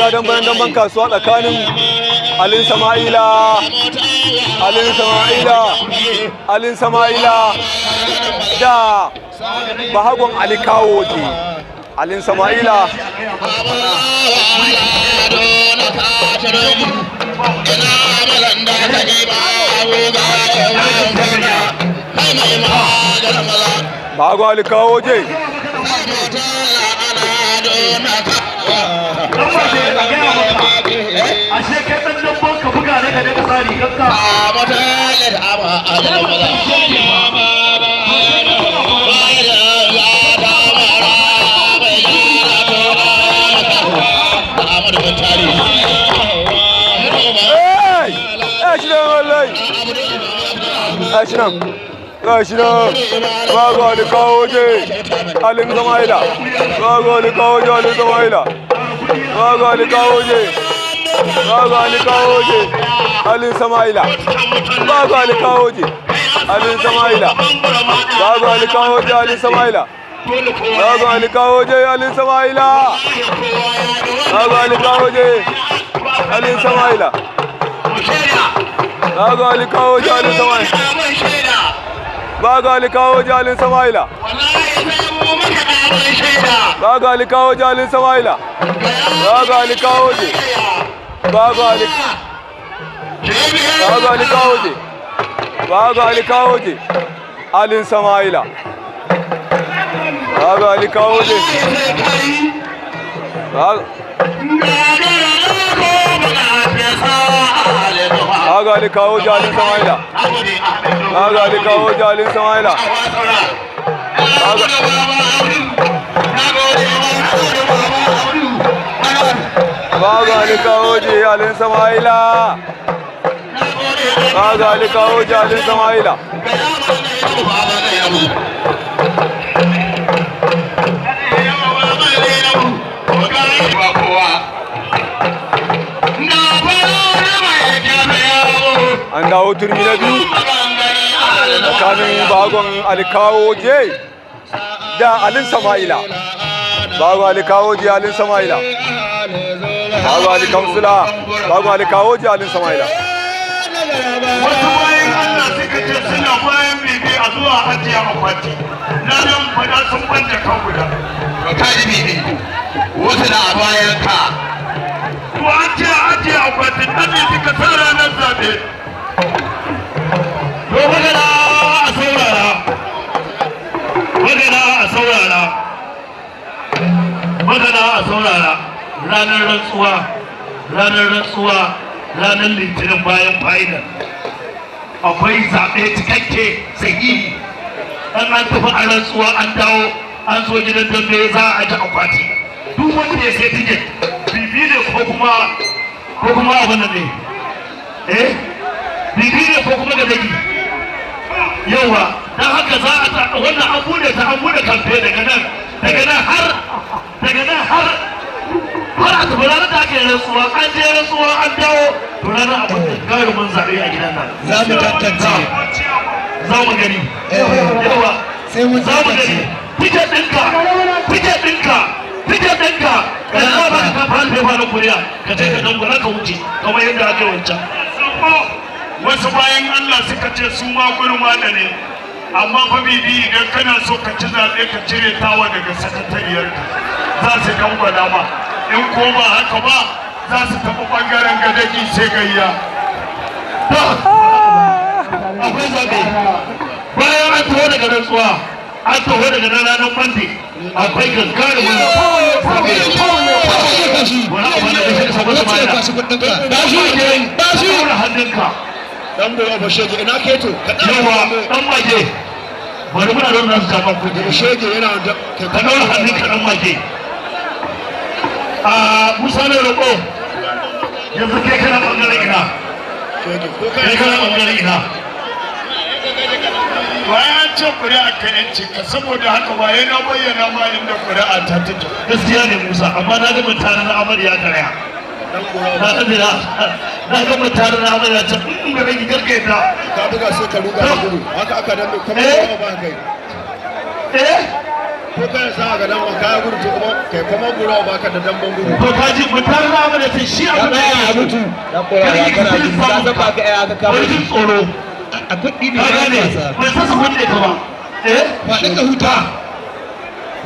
Ga damban damban kasuwa tsakanin Alin Sama'ila, Alin Sama'ila, Alin Sama'ila da Bahagon Ali Kawoje. Alin Sama'ila. Bahagon Ali Kawoje. Ashe kai dan dabban ka buga ne ka daga tsari kanka. Hey! Gashi nan wallahi. Gashi nan. Gashi nan. Bahagon Ali Kawoje. Alin Sama'ila. Bahagon Ali Kawoje, Alin Sama'ila. Bahagon Ali Kawoje. Bahagon Ali Kawoje. Alin Sama'ila. Bahagon Ali Kawoje. Alin Sama'ila. Bahagon Ali Kawoje, Alin Sama'ila. Bahagon Ali Kawoje, Alin Sama'ila. Bahagon Ali Kawoje. Alin Sama'ila. Bahagon Ali Kawoje, Alin Sama'ila. Bahagon Ali Kawoje, Alin Sama'ila. Bahagon Ali Kawoje, Alin Sama'ila. Bahagon Ali Kawoje. Bahagon Ali Bahagon Ali Kawoje. Bahagon Ali Kawoje. Alin Sama'ila. Bahagon Ali Kawoje. Bahagon Ali Kawoje, Alin Sama'ila. Bahagon Ali Kawoje, Alin Sama'ila. Bahagon Ali Kawoje, Alin Sama'ila. Bahagon Ali Kawoje, Alin Sama'ila. An dawo turmi na biyu tsakanin Bahagon Ali Kawoje da Alin Sama'ila. Bahagon Ali Kawoje, Alin Sama'ila. Bahagon Ali Kamsula, Bahagon Ali Kawoje, Alin Sama'ila. Wasu bayan Allah suka ce suna bayan bibi a zuwa ajiye akwati. Na nan fada sun banta kan guda. Kaji bibi, wasu na bayan ka. To an ce ajiye akwatin nan ne suka sa ranar zaɓe. To magana a saurara. Magana a saurara. Magana a saurara. Ranar rantsuwa, ranar rantsuwa, ranar Litinin bayan final. Akwai zaɓe cikakke sahihi. An tafi a rantsuwa an dawo an zo gidan dambe za a aje akwati. Duk wanda ya sai tiket bibi ne ko kuma abin nan ne. Eh? Bibi ne ko kuma gadagi. Yauwa, don haka za a wannan an bude ta an bude kamfe daga nan har har a tafi ranar da aka yi rantsuwa an je rantsuwa an dawo to ranar abin da gagarumin zaɓe a gidan nan. Za mu tantance. Za mu gani. Yawa. Sai mun Za mu gani. Tiket ɗinka, tiket ɗinka, tiket ɗinka. Ka za ba ka fara fefa na kuriya ka je ka dangwala ka wuce kamar yadda aka yi wancan. Wasu bayan Allah suka ce su ma gurma da ne. Amma fa bibi idan kana so ka ci zaɓe ka cire tawa daga sakatariyarka za su dangwala ma. In ko ba haka ba za su tafi ɓangaren gadagi sai gayya. Akwai zaɓe. Bayan an taho daga rantsuwa, an taho daga nan ranar Monday, akwai gagarumin zaɓe. Wani abu da kashe saboda Wace ya kwashi kuɗinka? Bashi, bashi. Ɗaura hannunka. Dan bura ba shege ina keto. Ka Yawa, ɗan mage. Bari muna don nasu zaɓen kuɗi. Shege yana da Ka ɗaura hannunka ɗan mage. A Musa ne roƙo. Yanzu kai kana ɓangaren ina. shege ko Kai kana ɓangaren ina. Bayan an ce ƙuri'a ka yanci ka saboda haka ba yana bayyana ma inda ƙuri'a ta take. Gaskiya ne Musa, amma na ga mutanen na amarya karya. Na ga mutanen na amarya ta in ga rage gargaita. Ka buga sai ka ruga da gudu. Haka aka dambe kamar ba kai. Eh? Ko kana sa ga dan ka gudu to kuma kai kuma gura ba ka da damban gudu. To kaji mutar na mu da shi abu da ya mutu. Ya kora ya kana jin ka san ba ka aka kama. Wani jin tsoro. A kuɗi ne Ka gane bai sasa kunne ka ba. Eh? Faɗi ka huta.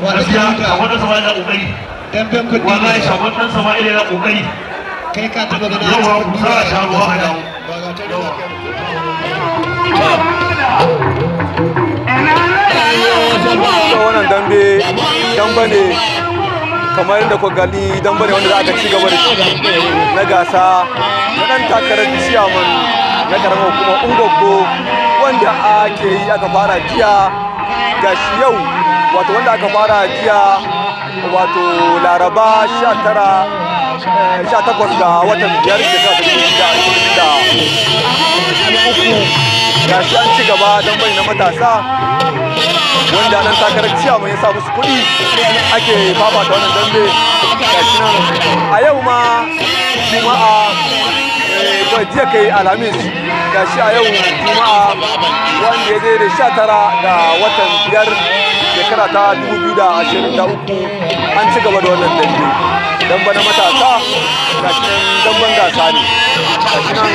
Faɗi ka Gaskiya huta. shagon ɗan Sama'ila na ƙoƙari. Damben kuɗi. Wallahi shagon ɗan Sama'ila na ƙoƙari. Kai ka taɓa ganin Yawa ku sa a sha ruwa a dawo. Ba ga ta da kai. To wannan dambe damba ne kamar yadda kuka gani, damba ne wanda za a ci gaba da shi na gasa na dan takarar ciyaman na karamar hukumar Ungogo wanda ake yi aka fara jiya, gashi yau, wato wanda aka fara jiya, wato Laraba 19 18 ga watan 5 shekara ta 2023. Gashi an ci gaba don bai na matasa wanda nan takarar ciyaman ya sa musu kuɗi ake fafata wannan dambe. Gashi nan a yau ma Juma'a, jiya kai Alhamis, gashi a yau Juma'a wanda ya daidai 19 ga watan 5 shekara ta 2023, an ci gaba da wannan dambe, damba na matasa. Gashi nan damban gasa ne, gashi nan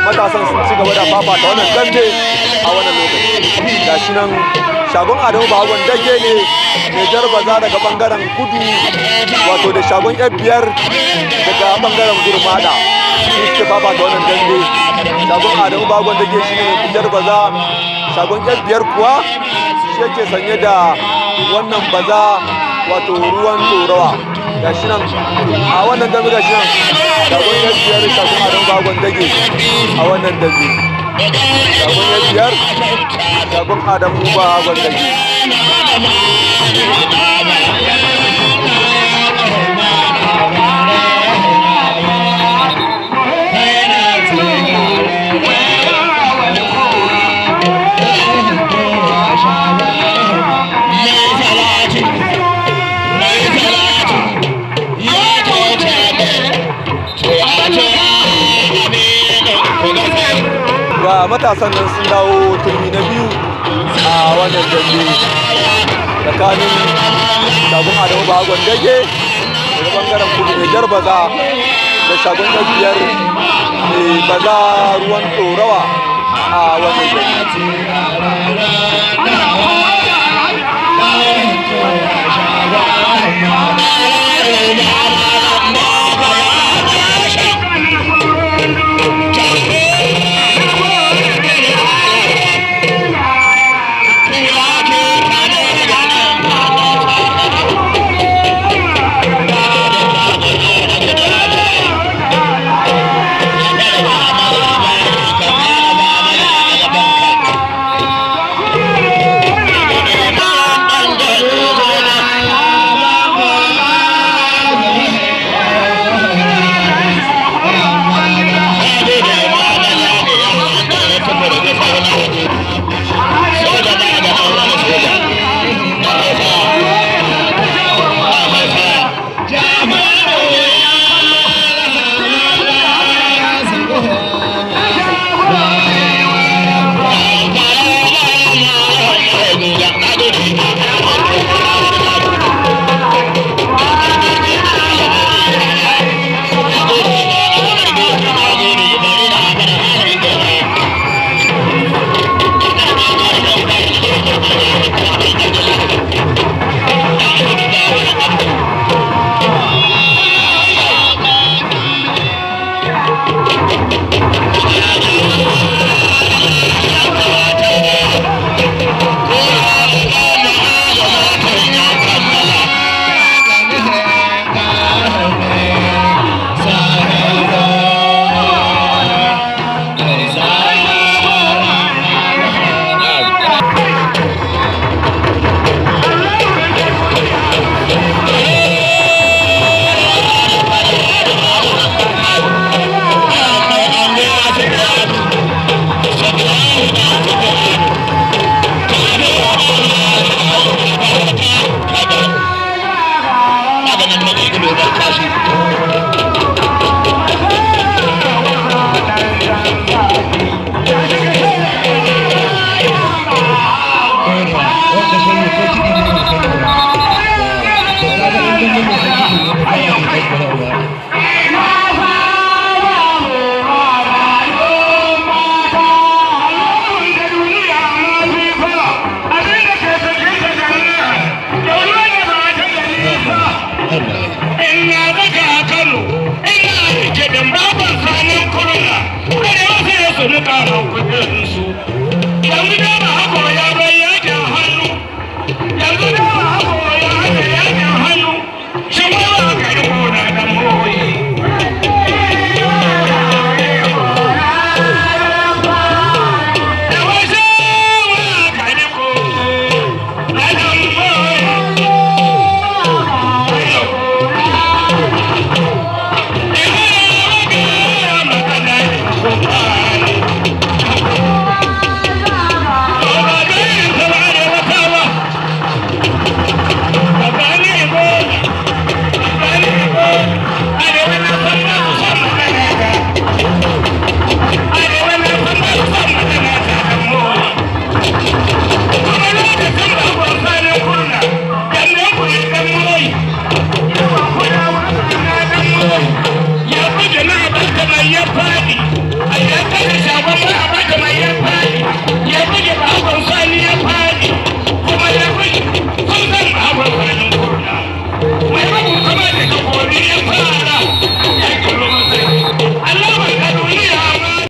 matasan sun ci gaba da fafata wannan dambe a wannan lokaci. Gashi nan shagon Adamu Bahagon Dage ne mai jarbaza daga bangaren kudu, wato da shagon yan biyar daga bangaren Gurmada su suke fafata wannan dambe. Shagon Adamu Bahagon Dage shi ne mai jarbaza, shagon yan biyar kuwa shi yake sanye da wannan baza, wato ruwan dorawa. Gashi nan a wannan dambe, gashi nan shagon yan biyar, shagon Adamu Bahagon Dage a wannan dambe, shagon yan biyar, shagon Adamu Bahagon Dage. Ga matasan nan sun dawo turmi na biyu a wannan dambe tsakanin shagon Adamu Bahagon Dage daga bangaren kudu mai jarbaza da shagon ɗan biyar mai baza ruwan ɗorawa a wannan dambe. Yanzu da ba ya hana yakin hannu, shi ma ba ka yi gona da moyi. Da wasu wa ka yi ko na dan moyi.